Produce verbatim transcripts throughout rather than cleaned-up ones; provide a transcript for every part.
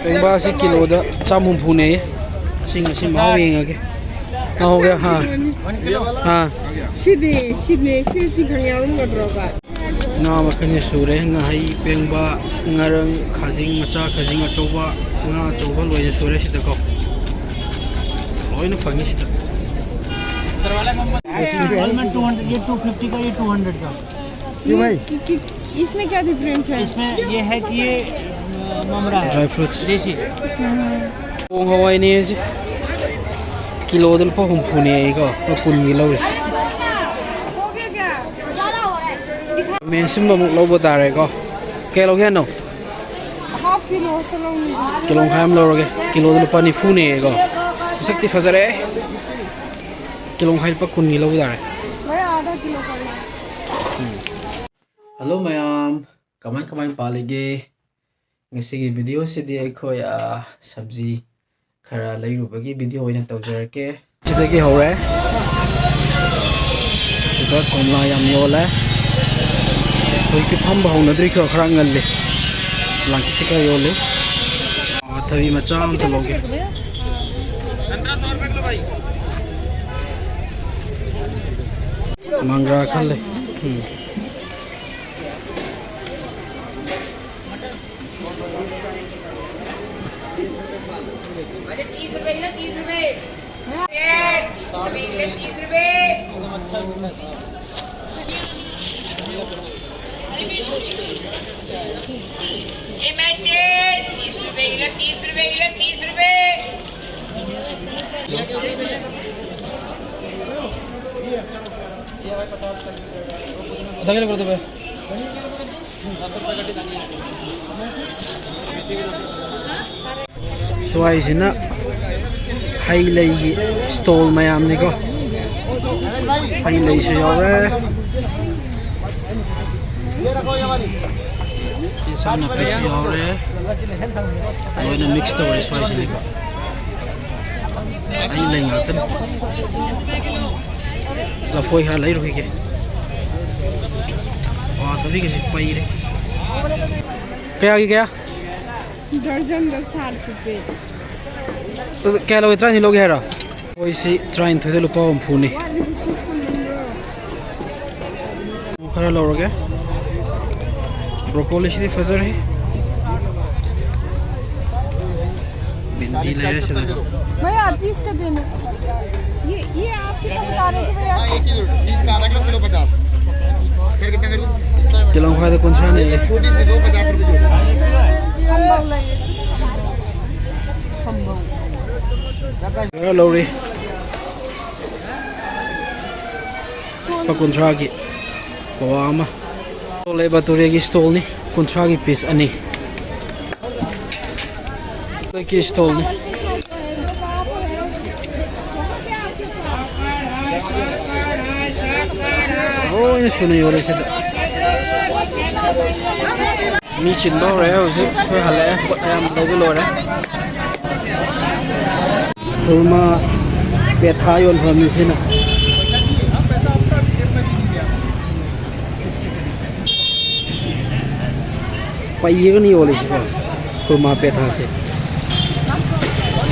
ꯄꯦꯡꯕꯥꯁꯤ ꯀꯤꯂꯣꯗ ꯆꯥꯝ ꯍꯨꯝꯐꯨꯅꯦꯌꯦ꯫ ꯁꯤ ꯉꯁꯤ ꯃꯍꯥꯎ ꯌꯦꯡꯉꯒꯦ꯫ ꯉꯍꯧꯒꯦ꯫ ꯍꯥ꯫ ꯍꯥ꯫ ꯁꯤꯗꯤ, ꯁꯤꯗꯤ, ꯁꯤ ꯇꯤꯡꯈꯪ ꯌꯥꯎꯔꯝꯒꯗ꯭ꯔꯣꯕ? ꯉꯥ ꯃꯈꯜꯁꯦ ꯁꯨꯔꯦ꯫ ꯉꯥꯍꯩ, ꯄꯦꯡꯕꯥ, ꯉꯥꯔꯪ, ꯈꯥꯖꯤꯡ ꯃꯆꯥ, ꯈꯥꯖꯤꯡ ꯑꯆꯧꯕ, ꯉꯥ ꯑꯆꯧꯕ ꯂꯣꯏꯅ ꯁꯨꯔꯦ ꯁꯤꯗꯀꯣ꯫ ꯂꯣꯏꯅ ꯐꯪꯉꯤ ꯁꯤꯗ꯫ इसमें टू हंड्रेड, ये टू फिफ्टी का, ये टू हंड्रेड का। ये भाई। कि, कि, इसमें क्या डिफरेंस है? इसमें ये है कि ये, अ, ममरा है। Dry fruits. देसी। ꯄꯣꯡ ꯍꯋꯥꯏꯅꯦ ꯁꯤ꯫ ꯀꯤꯂꯣꯗ ꯂꯨꯄꯥ ꯍꯨꯝꯐꯨꯅꯦ ꯑꯩꯀꯣ꯫ ꯂꯨꯄꯥ ꯀꯨꯟꯒꯤ ꯂꯧꯔꯦ꯫ ꯈꯥꯃꯦꯟ ꯑꯁꯤꯟꯕ ꯑꯃꯨꯛ ꯂꯧꯕ ꯇꯥꯔꯦꯀꯣ꯫ ꯀꯌꯥ ꯂꯧꯒꯦ ꯍꯥꯏꯅꯣ? ꯍꯥꯐ ꯀꯤꯂꯣ ꯈꯛꯇ ꯂꯧꯅꯤꯡꯉꯤ꯫ ꯀꯤꯂꯣ ꯃꯈꯥꯏ ꯑꯃ ꯂꯧꯔꯒꯦ꯫ ꯀꯤꯂꯣꯗ ꯂꯨꯄꯥ ꯅꯤꯐꯨꯅꯦꯀꯣ꯫ ꯃꯁꯛꯇꯤ ꯐꯖꯔꯦ꯫ ꯀꯤꯂꯣ ꯃꯈꯥꯏ ꯂꯨꯄꯥ ꯀꯨꯟꯒꯤ ꯂꯧꯕ ꯇꯥꯔꯦ꯫ ꯚꯥꯏ, ꯑꯥꯗ ꯀꯤꯂꯣ ꯀꯔꯤ? ꯎꯝ꯫ ꯍꯜꯂꯣ ꯃꯌꯥꯝ, ꯀꯃꯥꯏ ꯀꯃꯥꯏ ꯄꯥꯜꯂꯤꯒꯦ? ꯉꯁꯤꯒꯤ ꯚꯤꯗꯤꯑꯣꯁꯤꯗꯤ ꯑꯩꯈꯣꯏ, ꯑ, ꯁꯕꯖꯤ ꯈꯔ ꯂꯩꯔꯨꯕꯒꯤ ꯚꯤꯗꯤꯑꯣ ꯑꯣꯏꯅ ꯇꯧꯖꯔꯛꯀꯦ꯫ ꯁꯤꯗꯒꯤ ꯍꯧꯔꯦ꯫ ꯁꯤꯗ ꯀꯣꯝꯂꯥ ꯌꯥꯝ ꯌꯣꯜꯂꯦ꯫ ꯍꯧꯖꯤꯛꯇꯤ ꯐꯝꯕ ꯍꯧꯅꯗ꯭ꯔꯤ, ꯈꯔ, ꯈꯔ ꯉꯜꯂꯤ꯫ ꯂꯥꯡꯆꯤꯠꯇꯤ ꯈꯔ ꯌꯣꯜꯂꯤ꯫ ꯑ, ꯊꯕꯤ ꯃꯆꯥ ꯑꯝꯇ ꯂꯧꯒꯦ꯫ ꯃꯪꯒ꯭ꯔꯥ ꯈꯜꯂꯦ꯫ ꯎꯝ꯫ अरे तीस रुपए ना, तीस रुपए। तीस रुपए, तीस रुपए। ये मैं डेढ़, तीस रुपए किलो, तीस रुपए किलो, तीस रुपए। ꯁ꯭ꯋꯥꯏꯁꯤꯅ ꯍꯩ ꯂꯩꯒꯤ ꯏꯁꯇꯣꯜ ꯃꯌꯥꯝꯅꯤꯀꯣ꯫ ꯍꯩ ꯂꯩꯁꯨ ꯌꯥꯎꯔꯦ꯫ ꯏꯟꯁꯥꯡ ꯅꯥꯄꯤꯁꯨ ꯌꯥꯎꯔꯦ꯫ ꯂꯣꯏꯅ ꯃꯤꯛꯁ ꯇꯧꯔꯦ ꯁ꯭ꯋꯥꯏꯁꯤꯗꯤꯀꯣ꯫ ꯍꯩ ꯂꯩ ꯉꯥꯛꯇꯅꯤ꯫ ꯂꯐꯣꯏ ꯈꯔ ꯂꯩꯔꯨꯈꯤꯒꯦ꯫ ꯋꯥ, ꯊꯕꯤꯒꯁꯦ ꯄꯩꯔꯦ꯫ ꯀꯌꯥꯒꯤ ꯀꯌꯥ? ꯗꯔꯖꯟꯗ ꯁꯥꯠ ꯔꯨꯄꯦ꯫ ꯑꯗꯨ ꯀꯌꯥ ꯂꯧꯒꯦ? ꯇꯔꯥꯅꯤꯊꯣꯏ ꯂꯧꯒꯦ ꯍꯥꯏꯔꯣ? ꯑꯩꯈꯣꯏꯁꯤ ꯇꯔꯥꯅꯤꯊꯣꯏꯗ ꯂꯨꯄꯥ ꯍꯨꯝꯐꯨꯅꯤ꯫ ꯈꯔ ꯂꯧꯔꯒꯦ꯫ ꯕ꯭ꯔꯣꯀꯣꯂꯤꯁꯤꯗꯤ ꯐꯖꯔꯦ꯫ ꯕꯤꯟꯗꯤ ꯂꯩꯔꯦ ꯁꯤꯗ꯫ भैया, तीस का देना। ये, ये आप कितना बता रहे थे भैया? हाँ, एक किलो, तीस का आधा किलो, किलो पचास। सर, कितना करूँ? ꯀꯤꯂꯣ ꯃꯈꯥꯏꯗ ꯀꯨꯟꯊ꯭ꯔꯥꯅꯤ꯫ छोटी सी दो, पचास रुपये की। ꯈꯔ ꯂꯧꯔꯤ꯫ ꯂꯨꯄꯥ ꯀꯨꯟꯊ꯭ꯔꯥꯒꯤ ꯄꯋꯥ ꯑꯃ꯫ ꯂꯩꯕ ꯇꯨꯔꯦꯒꯤ ꯏꯁꯇꯣꯜꯅꯤ, ꯀꯨꯟꯊ꯭ꯔꯥꯒꯤ ꯄꯤꯁ ꯑꯅꯤ꯫ ꯀꯦꯛꯀꯤ ꯏꯁꯇꯣꯜꯅꯤ꯫ ꯂꯣꯏꯅ ꯁꯨꯅ ꯌꯣꯜꯂꯦ ꯁꯤꯗ꯫ ꯃꯤ ꯆꯤꯟꯕ ꯍꯧꯔꯦ ꯍꯧꯖꯤꯛ꯫ ꯑꯩꯈꯣꯏ ꯍꯜꯂꯛꯑꯦ꯫ ꯄꯣꯠ ꯑꯌꯥꯝꯕ ꯂꯩꯕ ꯂꯣꯏꯔꯦ꯫ ꯈꯨꯔꯃꯥ ꯄꯦꯊꯥ ꯌꯣꯟꯐꯝꯅꯤ ꯁꯤꯅ꯫ ꯄꯩꯔꯒꯅꯤ ꯌꯣꯜꯂꯤꯁꯤꯀꯣ, ꯈꯨꯔꯃꯥ ꯄꯦꯊꯥꯁꯦ꯫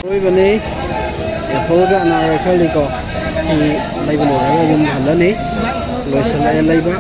ꯑꯔꯣꯏꯕꯅꯤ꯫ ꯑꯦꯄꯜꯒ ꯑꯅꯥꯔ ꯈꯜꯂꯤꯀꯣ꯫ ꯁꯤ ꯂꯩꯕ ꯂꯣꯏꯔꯒ ꯌꯨꯝ ꯍꯜꯂꯅꯤ꯫ ꯂꯣꯏꯁꯤꯜꯂꯛꯑꯦ ꯂꯩꯕ꯫